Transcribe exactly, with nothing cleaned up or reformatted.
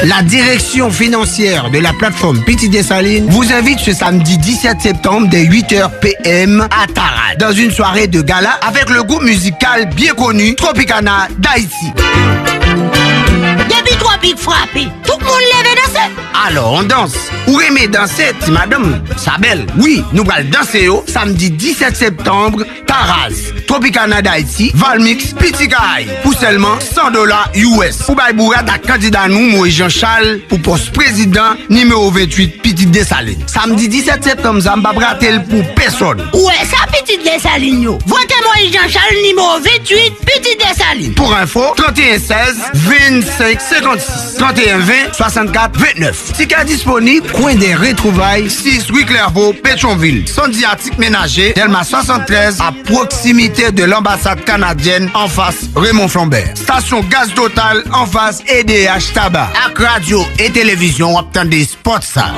La direction financière de la plateforme Petit Dessalines vous invite ce samedi dix-sept septembre dès huit heures P M à Taraz dans une soirée de gala avec le groupe musical bien connu Tropicana d'Haïti. Depi Tropik frape, tout moun leve danse. Alors on danse. Ou renmen danse, ti madanm? Sa bèl. Wi, nou pral danse yo samedi dix-sept septembre Taraz, Tropicana d'Haïti, Valmix, Piti Kay, pou sèlman san dola U S. Pou bay bourad ak kandida nou, Moïse Jean Charles, pou pòs prezidan nimewo venntuit Pitit Desalin. Samdi disèt septanm sa, m p ap rate l pou pèsòn. Ou wè sa, Pitit Desalin yo? Vote Moïse Jean Charles, nimewo venntuit, Pitit Desalin. Pou enfo, trannteyen sèz, vennsenk senkannsis, trannteyen ven, swasannkat vennèf. Tikè disponib, Coin des Retrouvailles, sis ri Clairvaux, Petyonvil. Santi atik menaje, Dèlma swasanntrèz, a pwoksimite de lanbasad kanadyèn, anfas Raymond Flambert. Stasyon gaz Total, anfas E D H Taba. Ak radyo e televizyon, w ap tande spòt sa.